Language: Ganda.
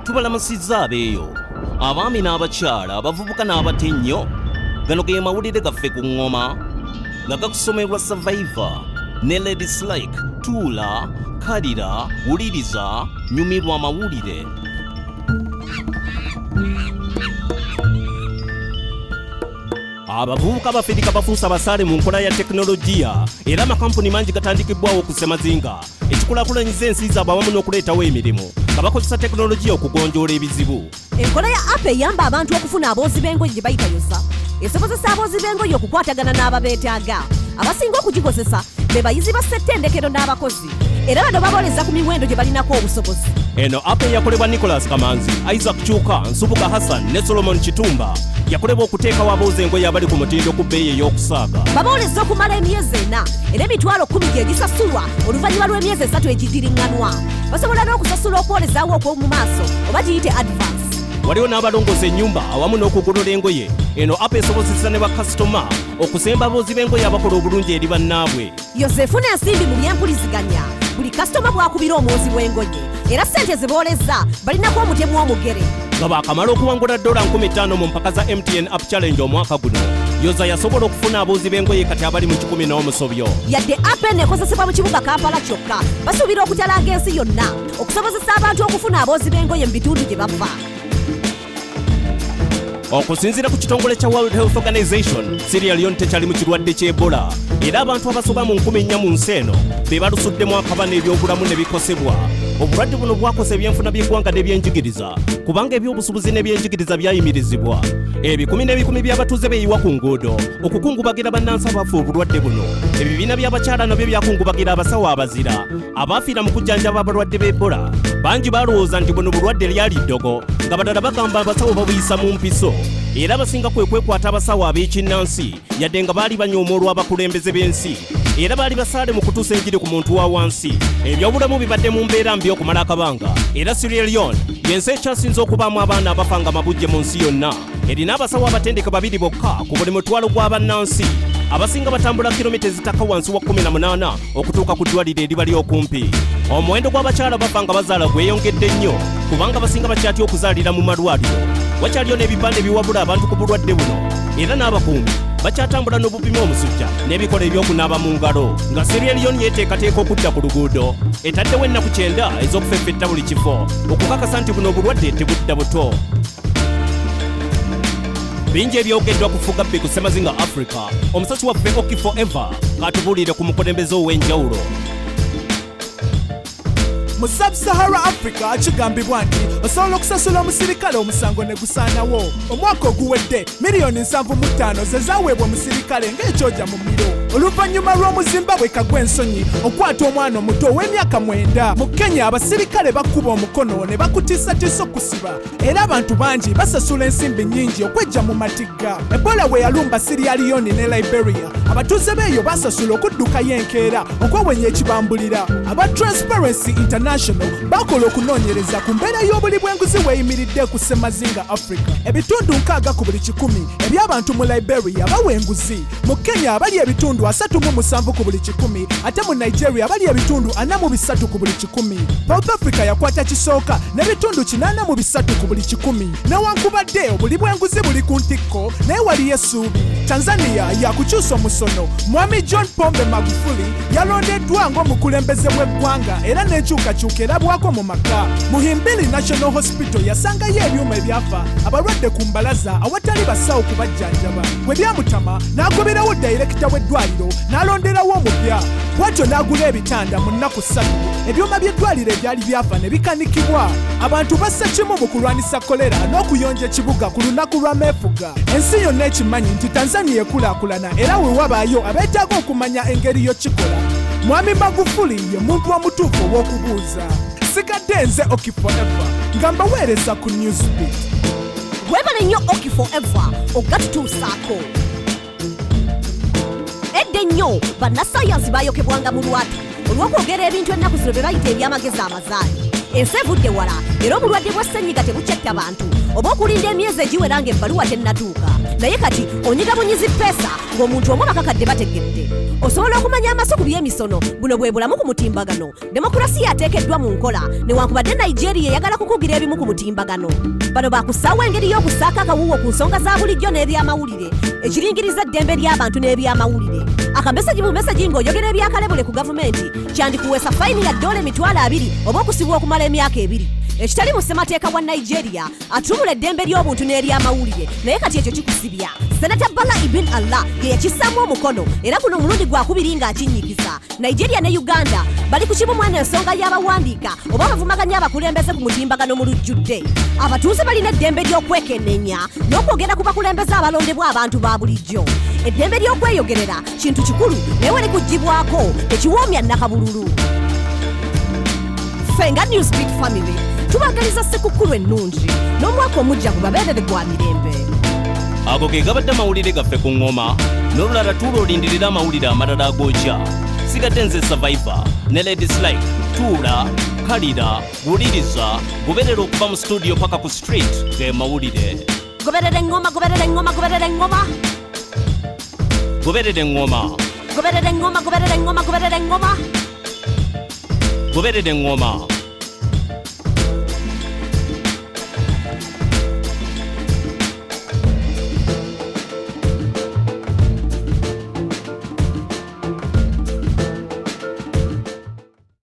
Tubalamusizza abeeyo, abaami n'abakyala, abavubuka n'abato ennyo. Gano ge mawulire gaffe ku ŋŋoma nga gakusomerwa Survivor ne Ladies Like. Tuula, kalira, wuliriza, nyumirwa amawulire. Abavubuka b'Afirika bafuuse abasaale mu nkola ya tekinologiya, era amakampuni mangi gatandikibwawo ku ssemazinga ekikulaakulanyiza ensi zaabwe awamu n'okuleetawo emirimu nga bakozesa tekinologiya okugonjoola ebizibu. Enkola ya app eyamba abantu okufuna aboozi b'engoye gye bayita Yoza esobozesa aboozi b'engoye okukwatagana n'ababeetaaga. Abasinga okugikozesa be bayizi ba ssettendekero n'abakozi, era bano baboleza ku miwendo gye balinako obusobozi. Eno app eyakolebwa Nicholas Kamanzi, Isaac Kyuka, Nsubuga Hassan ne Solomon Kitumba yakolebwa okuteekawo abooza engoye abali ku mutindo ku bbeeyi ey'okusaaga. Babooleza okumala emyezi 4, era 100,000 gye gisasulwa oluvannyuma lw'emyezi 3 egidiriŋŋanwa. Basobola n'okusasula okwolezaawo okw'omu maaso oba giyite advance. Waliwo n'abalongoosa ennyumba awamu n'okugolola engoye. Eno app esobozesa ne bakasitoma okusemba aboozi b'engoye abakola obulungi eri bannaabwe. Yosefu n'ensimbi mu byempuliziganya, buli kasitoma bw'akubira omwozi w'engoye era ssente ze booleza balinako omutemu omugere. Nga baakamala okuwangula dola 5,000 mu mpaka za MTN App Challenge omwaka guno, Yoza yasobola okufuna aboozi b'engoye kati abali mu 100 n'omusobyo. Yadde app eno ekozesebwa mu kibuga Kampala kyokka, basuubira okutalaaga ensi yonna okusobozesa abantu okufuna aboozi b'engoye mu bitundu gye bava. Okusinziira ku kitongole kya World Health Organization, Sierra Leone tekyali mu kirwadde ky'Ebola, era abantu abasoba mu 4,000 mu nsi eno be balusuddemu akaba n'ebyobulamu ne bikosebwa. Obulwadde buno bwakosa ebyenfuna by'eggwanga n'ebyenjigiriza, kubanga ebyobusuubuzi n'ebyenjigiriza byayimirizibwa. Ebikumi n'ebikumi by'abatuuze beeyiwa ku nguudo okukungubagira bannansi abafa obulwadde buno. Ebibiina by'abakyala nabyo byakungubagira abasawo abazira abaafiira mu kujjanjaba abalwadde b'Ebola. Bangi balowooza nti buno bulwadde lyali ddogo, nga balala bagamba abasawo babuyisa mu mpiso, era abasinga kwe kwekwata abasawo ab'ekinnansi, yadde nga baali banyooma olw'abakulembeze b'ensi, era baali basaale mu kutuusa enjiri ku muntu wa wansi. Ebyobulamu bibadde mu mbeera mbi okumala akabanga, era Sierra Leone y'ensi ekyasinze okubaamu abaana abafa nga mabujje mu nsi yonna. Erina abasawo abatendeke 2 bokka ku buli mutwalo gw'abannansi. Abasinga batambula kilomita ezitakka wansi wa 18 okutuuka ku ddwaliro eribali okumpi. Omuwendo gw'abakyala bafa nga bazaala gweyongedde nnyo, kubanga abasinga bakyatya okuzaalira mu malwaliro. Wakyaliyo n'ebipande ebiwabula abantu ku bulwadde buno, era n'abakuumi bakyatambula n'obupima omusujja n'ebikola eby'okunaaba mu ngalo. Nga Sierra Leone yeeteekateeka okudda ku luguudo, etaddewo ennaku 90 ez'okufeffetta buli kifo okukakasa nti buno obulwadde tebudda buto. Bingi ebyogeddwa ku Fugabbi ku Ssemazinga Africa. Omusasi waffe Oki Forever katubuulire ku mukulembeze ow'enjawulo. Mu Sub-Sahara Africa kigambibwa nti osobola okusasula omusirikale omusango ne gusaanawo. Omwaka oguwedde miliyoni 75 ze zaaweebwa omusirikale ng'ekyoja mu miro, oluvannyuma lw'Omuzimbabwe kagwa ensonyi okwata omwana omuto ow'emyaka 9. Mu Kenya abasirikale bakuba omukono ne bakutiisatiisa okusiba, era abantu bangi basasula ensimbi nnyingi okwejja mu matigga. Ebola bwe yalumba Sierra Leone ne Liberia, abatuuze b'eyo basasula okuddukayo enkeera okwewenya ekibambulira. Aba Transparency International bakola okunoonyereza ku mbeera y'obuli bw'enguzi weeyimiridde ku Ssemazinga Africa. Ebitundu 60 ku buli 100 eby'abantu mu Liberia bawa enguzi. Mu Kenya bali ebitundu 37 ku buli 100, ate mu Nigeria bali ebitundu 43 ku buli 100. South Africa yakwata kisooka n'ebitundu 83 ku buli 100. Newankubadde obuli bw'enguzi buli ku ntikko, naye waliyo essuubi. Tanzania yakukyusa omusono. Mwami John Pombe Magufuli yalondeddwa ng'omukulembeze w'eggwanga, era n'enkyukakyuka erabwako mu maka. Muhimbili National Hospital yasangayo ebyuma ebyafa, abalwadde ku mbalaza awatali basawo kubajjanjaba. Bwe byamutama n'agoberawo dayirekita w'eddwaliro n'alonderawo omupya. Bw'atyo n'agula ebitanda mu nnaku 3, ebyuma by'eddwaliro ebyali byafa ne bikanikibwa. Abantu bassa kimu mu kulwanisa kolera n'okuyonja ekibuga ku lunaku lw'ameefuga. Ensi yonna ekimanyi nti Tanzania ekulaakulana, era we wabaayo abeetaaga okumanya engeri y'okikola, Mwami Magufuli ye muntu omutuufu ow'okubuuza. Sigadde nze Oki Forever nga mbaweereza ku Newsbeat. Webale nnyo Oki Forever ogatutuusaako. Edda ennyo bannasayansi baayokebwanga mu lwatu olw'okwogera ebintu ennaku zino bye bayita eby'amagezi amazaali. Ensi evudde wala era obulwadde bwa ssenyiga tebukyatta bantu oba okulinda emyezi egiwera ng'ebbaluwa tennatuuka. Naye kati onyiga bunyizi peesa ng'omuntu omu abakakadde bategedde. Osobola okumanya amaso ku by'emisono. Buno bwe bulamu ku mutimbagano. Demokulasiya ateekeddwa mu nkola newankubadde Nigeria eyagala kukugira ebimu ku mutimbagano. Bano bakussaawo engeri y'okussaako akawuwo ku nsonga za bulijjo n'ebyamawulire ekiringiriza eddembe ly'abantu n'ebyamawulire. Akamesegi bumesegi ng'oyogera ebyakalebule ku gavumenti kyandikuweesa fayini ya $20,000 oba okusibwa okumala emyaka 2. Ekitali mu ssemateeka wa Nigeria atumula eddembe ly'obuntu n'eryamawulire, naye kati ekyo kikusibya. Senata Bala Ibin Allah ye yakissaamu omukono era guno omulundi gwakubiri ng'akinnyikiza. Nigeria ne Uganda bali ku kimu mwana ensonga y'abawandiika oba abavumaganya abakulembeze ku mutimbagano mu lujjudde. Abatuuze balina eddembe ly'okwekenneenya n'okwogera ku bakulembeze abalondebwa abantu ba bulijjo. Eddembe ly'okweyogerera kintu kikulu naye we likuggyibwako tekiwoomya nnakabululu. Ffe nga Newsbeat family tubagaliza Ssekukkulu ennungi n'omwaka omujja gubabeerere gwa mirembe. Ago ge gabadde amawulire gaffe ku ŋŋoma. N'olulala tuula olindirira amawulire amalala ag'okya. Sigadde nze Survivor ne Ladies Like. Tuula, kalira, wuliriza, goberera okuva mu studio paka ku street. Ge mawulire. Goberera eŋŋoma, goberera eŋŋoma, goberera eŋŋoma. Goberera eŋŋoma. Goberera eŋŋoma, goberera eŋŋoma, goberera eŋŋoma. Goberera eŋŋoma.